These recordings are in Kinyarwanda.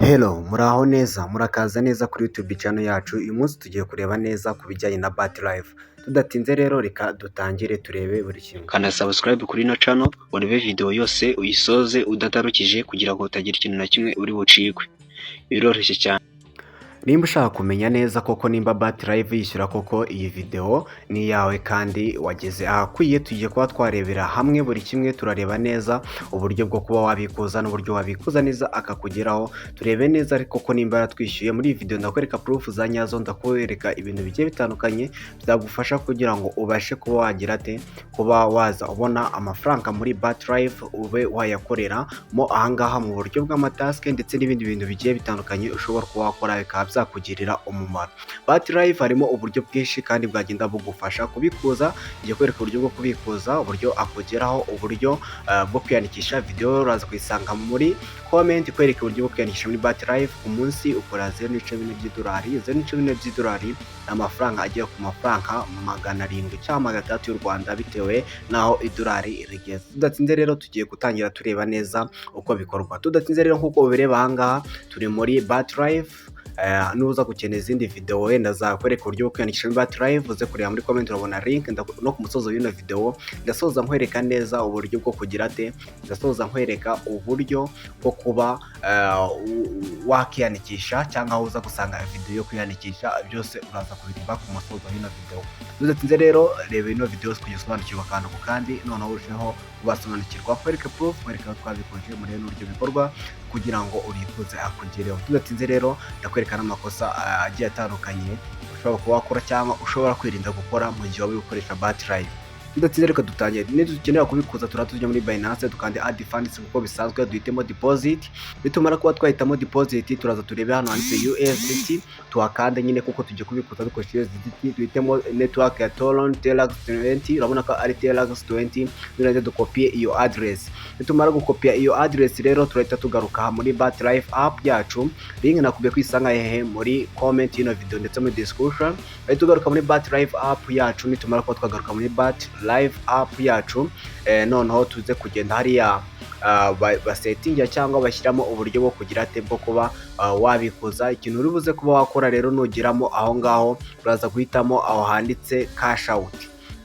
Hello, muraho neza, murakaza neza kuri YouTube channel yacu. Uyu munsi tugiye kureba neza ku bijyanye na Bat Live. Tudatinze rero, reka dutangire turebe buri kimwe. Kanda subscribe kuri ino channel, urebe video yose uyisoze udatarukije, kugira ngo utagira ikintu na kimwe uri bucikwe. Biroroshye cyane. Nimba ushaka kumenya neza koko nimba Bat Live yishyura koko, iyi video ni iyawe kandi wageze ahakwiye. Tugiye kuba twarebera hamwe buri kimwe, turareba neza uburyo bwo kuba wabikuza n'uburyo wabikuza neza akakugeraho. Turebe neza ariko ko nimba yaratwishyuye. Muri iyi video ndakwereka proof za nyazo, ndakwereka ibintu bigiye bitandukanye byagufasha kugira ngo ubashe kuba wagira ate, kuba waza ubona amafaranga muri Bat Live, ube wayakorera mo ahangaha mu buryo bw'ama task ndetse n'ibindi bintu bigiye bitandukanye ushobora kuba wakora bikaba byakugirira umumaro. Bat Live harimo uburyo bwinshi kandi bwagenda bugufasha kubikuza. Ngiye kwereka uburyo bwo kubikuza, uburyo akugeraho, uburyo bwo kwiyandikisha. Video uraza kuyisanga muri comment ikwereka uburyo bwo kwiyandikisha muri Bat Live. Ku munsi ukora 0.4 by'idolari. 0.4 by'idolari ni amafaranga agera ku mafaranga 700 cyangwa 600 y'u Rwanda, bitewe n'aho idolari rigeze. Tudatinze rero, tugiye gutangira tureba neza uko bikorwa. Tudatinze rero, nk'uko ubireba ahangaha, turi muri Bat Live. Nuza gukenera izindi video wenda zakwereka uburyo bwo kwiyandikisha muri Bat Live, uze kureba muri comment urabona link. No ku musozo w'ino video ndasoza nkwereka neza uburyo bwo kugira ate, ndasoza nkwereka uburyo bwo kuba wakiyandikisha cyangwa aho uza gusanga video yo kwiyandikisha. Byose uraza kubireba ku musozo w'ino video. Tudatinze rero, reba ino video kugira usobanukirwe akantu ku kandi, noneho urusheho kubasobanukirwa. Nkwereke proof, nkwereke aho twabikoje, murebe n'uburyo bikorwa kugira ngo ubikuze akugereho. Tudatinze rero, ndakwereka n'amakosa agiye atandukanye ushobora kuba wakora cyangwa ushobora kwirinda gukora mu gihe waba uri gukoresha Bat Live. Tudatinze, reka dutangire. Nidukenera kubikuza, turaba tujya muri Binance, dukande add funds kuko bisanzwe, duhitemo deposit. Nitumara kuba twahitamo deposit, turaza turebe hano handitse USDT, tuhakande nyine kuko tugiye kubikuza dukoresheje USDT. Duhitemo network ya Tron TRC20. Urabona ko ari TRC20. Nurangiza dukopiye iyo address. Nitumara gukopiya iyo address rero, turahita tugaruka muri Bat Live app yacu. Link nakubwiye kwisanga hehe? Muri comment y'ino video ndetse muri description. Turahita tugaruka muri Bat Live app yacu. Nitumara kuba twagaruka muri Bat Live app yacu, noneho tuze kugenda hariya basetingira cyangwa bashyiramo uburyo bwo kugira ate, bwo kuba wabikuza. Ikintu uri buze kuba wakora rero, nugeramo aho ngaho, uraza guhitamo aho handitse cash out.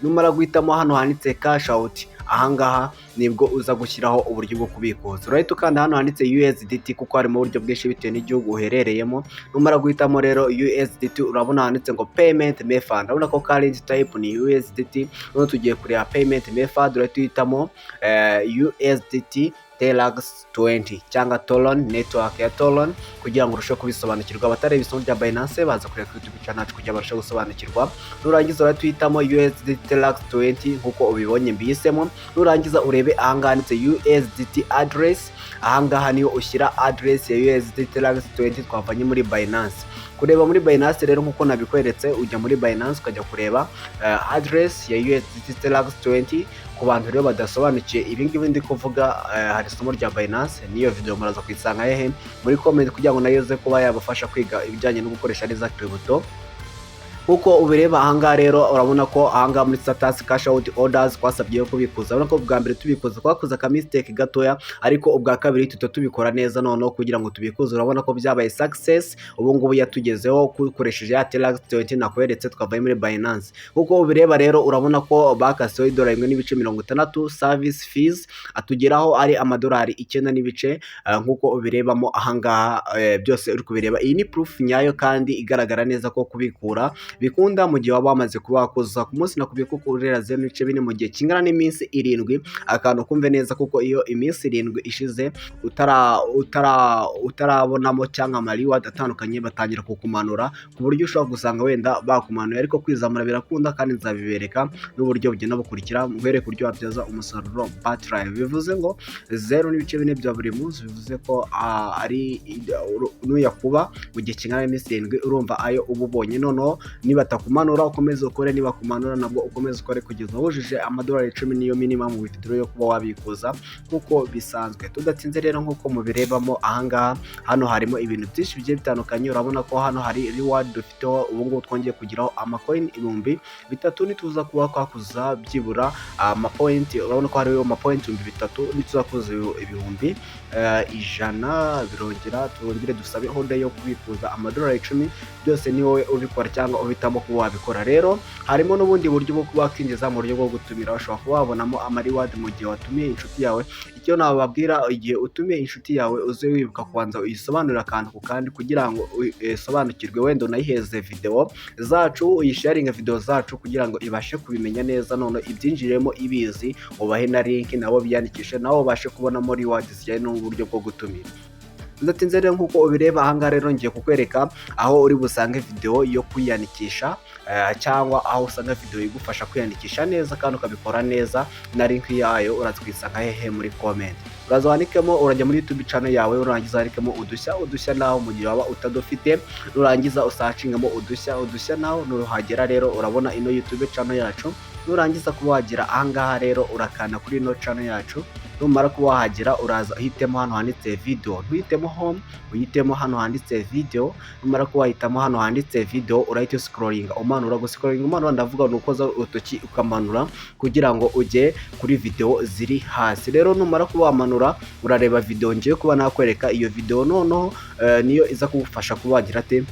Numara guhitamo hano handitse cash out, ahangaha nibwo uza gushyiraho uburyo bwo kubikuza. Urahita ukanda hano handitse USDT kuko harimo uburyo bwinshi bitewe n'igihugu uherereyemo. Numara guhitamo rero USDT, urabona handitse ngo payment method. Urabona ko currency type ni USDT. Noneho tugiye kureba payment method, urahita uhitamo USDT TRC20 cyangwa Tron, network ya Tron, kugira ngo urusheho kubisobanukirwa. Abatareba isomo rya Binance baza kureba kuri YouTube channel yacu kugira barusheho gusobanukirwa. Nurangiza urahita uhitamo USDT TRC20 nkuko ubibonye mbihisemo. Nurangiza urebe ahangaha handitse USDT address. Ahangaha niyo ushyira address ya USDT TRC20 twavanye muri Binance. Kureba muri Binance rero, nkuko nabikweretse, ujya muri Binance ukajya kureba address ya USDT TRC20. Ku bantu rero badasobanukiye ibi ngibi ndi kuvuga, hari isomo rya Binance niyo video muraza kuyisanga hehe? Muri comment, kugira ngo nayo ize kuba yabafasha kwiga ibijyanye no gukoresha neza crypto. Nkuko ubireba ahangaha rero, urabona ko ahangaha muri status cash out orders twasabye kubikuza. Urabona ko bwa mbere tubikuza twakoze aka mistake gatoya, ariko ubwa kabiri tuhita tubikora neza. Noneho kugira ngo tubikuze, urabona ko byabaye success. Ubu ngubu yatugezeho ukoresheje ya TRC20 nakweretse twavaye muri Binance. Nkuko ubireba rero, urabona ko bakaseho idolari 1.60 service fees, atugeraho ari amadolari 9 n'ibice, nkuko ubirebamo ahangaha. Byose uri kubireba. Iyi ni proof nyayo kandi igaragara neza ko kubikura bikunda mu gihe waba wamaze kuba wakuzuza. Ku munsi nakubwiye ko ukorera 0.4 mu gihe kingana n'iminsi 7. Akantu kumve neza, kuko iyo iminsi 7 ishize utarabonamo cyangwa ama reward atandukanye, batangira kukumanura, ku buryo ushobora gusanga wenda bakumanuye. Ariko kwizamura birakunda kandi nzabibereka n'uburyo bugenda bukurikira, nkwereke uburyo wabyaza umusaruro Bat Live. Bivuze ngo 0.4 bya buri munsi, bivuze ko ari nuyakuba mu gihe kingana n'iminsi 7, urumva ayo uba ubonye. Noneho Nibatakumanura ukomeze ukore, nibakumanura nabwo ukomeze ukore kugeza wujuje amadolari 10, niyo minimum withdraw yo kuba wabikuza nk'uko bisanzwe. Tudatinze rero, nk'uko mubirebamo ahangaha, hano harimo ibintu byinshi bigiye bitandukanye. Urabona ko hano hari reward dufiteho ubu ngubu, twongeye kugiraho amacoin 3000. Nituza kuba twakuza byibura amapoint, urabona ko hariho amapoint 3000, nituza kuza 100,000 birongera twongere dusabe order yo kubikuza amadolari 10. Byose ni wowe ubikora cyangwa uhitamo kuba wabikora. Rero harimo n'ubundi buryo bwo kuba wakinjiza mu buryo bwo gutumira, ushobora kuba wabonamo amareward mu gihe watumiye inshuti yawe. Icyo nababwira, igihe utumiye inshuti yawe, uze wibuka kubanza uyisobanurire akantu ku kandi kugira ngo usobanukirwe, wenda unayiheze video zacu, uyisharinge video zacu kugira ngo ibashe kubimenya neza, none ibyinjiremo ibizi, ubahe na link nabo biyandikishe, nabo babashe kubonamo reward zijyanye n'uburyo bwo gutumira. Bidatinze rero, nk'uko ubireba ahangaha rero, ngiye kukwereka aho uri busange video yo kwiyandikisha, cyangwa aho usanga video igufasha kwiyandikisha neza kandi ukabikora neza, na link yayo uraza kuyisanga hehe? Muri comment. Uraza wandikemo, urajya muri YouTube channel yawe, urangiza wandikemo Udushya Udushya naho mu gihe waba utadufite, nurangiza usacingamo Udushya Udushya naho. Nuhagera rero urabona ino YouTube channel yacu. Nurangiza kuba wagera ahangaha rero, urakanda kuri ino channel yacu. Numara kuba wahagera, uraza uhitemo hano handitse video, ntuhitemo home, uhitemo hano handitse video. Numara kuba wahitamo hano handitse video, urahita uscrollinga umanura. Guscrollinga umanura ndavuga ni ukoza urutoki ukamanura kugira ngo ujye kuri video ziri hasi. Rero numara kuba wamanura, urareba video ngiye kuba nakwereka. Iyo video noneho niyo iza kugufasha kuba wagira ate,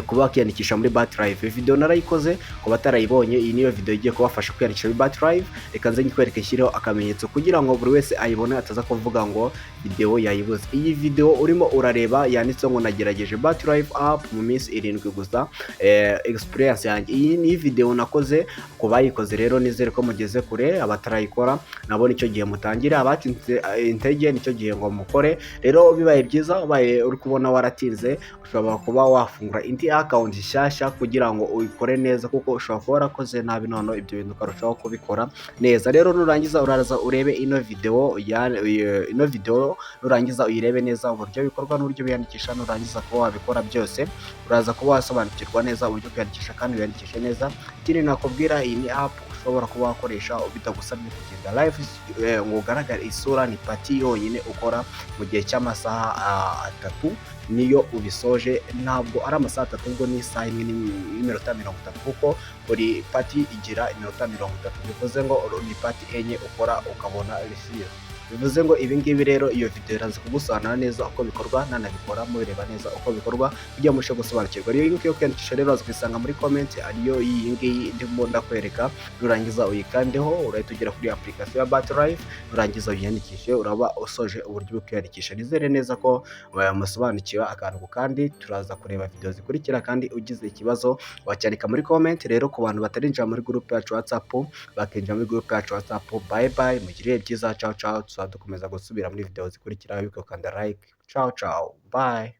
kuba wakiyandikisha muri Bat Live. Video narayikoze ku batarayibonye, iyi niyo video igiye kubafasha kwiyandikisha muri Bat Live. Reka nze nyikwereke, nshyireho akamenyetso kugira ngo buri wese ayibone, ataza kuvuga ngo video yayibuze. Iyi video urimo urareba yanditseho ngo "Nagerageje Bat Live app mu minsi 7 gusa, experience yanjye". Iyi ni video nakoze ku bayikoze. Rero nizere ko mugeze kure, abatarayikora nabo nicyo gihe mutangire, abatsinze intege nicyo gihe ngo mukore. Rero bibaye byiza, ubaye uri kubona waratinze, ushobora kuba wafungura indi account nshyashya kugira ngo uyikore neza, kuko ushobora kuba warakoze nabi, none ibyo bintu ukarushaho kubikora neza. Rero nurangiza uraza urebe ino video ya ino video, nurangiza uyirebe neza uburyo bikorwa n'uburyo biyandikisha. Nurangiza kuba wabikora byose, uraza kuba wasobanukirwa neza uburyo kwiyandikisha kandi wiyandikishe neza. Ikindi nakubwira, iyi ni app ushobora kuba wakoresha bitagusabye kugenda live ngo ugaragare isura. Ni party yonyine ukora mu gihe cy'amasaha 3, niyo ubisoje. Ntabwo ari amasaha 3, ubwo ni isaha 1 n'iminota 30, kuko buri party igira iminota 30, bivuze ngo ni party enye ukora ukabona receive. Bivuze ngo ibi ngibi rero, iyo video iraza kugusobanurira neza uko bikorwa, nanabikora mubireba neza uko bikorwa kugira ngo murusheho gusobanukirwa. Rero link yo kwiyandikisha rero uraza kuyisanga muri comment, ariyo iyi ngiyi ndimo ndakwereka. Nurangiza uyikandeho, urahita ugera kuri application ya Bat Live, nurangiza uyiyandikishe, uraba usoje uburyo bwo kwiyandikisha. Nizere neza ko musobanukiwe akantu ku kandi. Turaza kureba video zikurikira, kandi ugize ikibazo wacyandika muri comment. Rero ku bantu batarinjira muri group yacu WhatsApp, bakinjira muri group yacu WhatsApp. Bye bye, mugire byiza, ciao ciao. Tuzaba dukomeza gusubira muri video zikurikira, wibuke gukanda like. Ciao ciao, bye.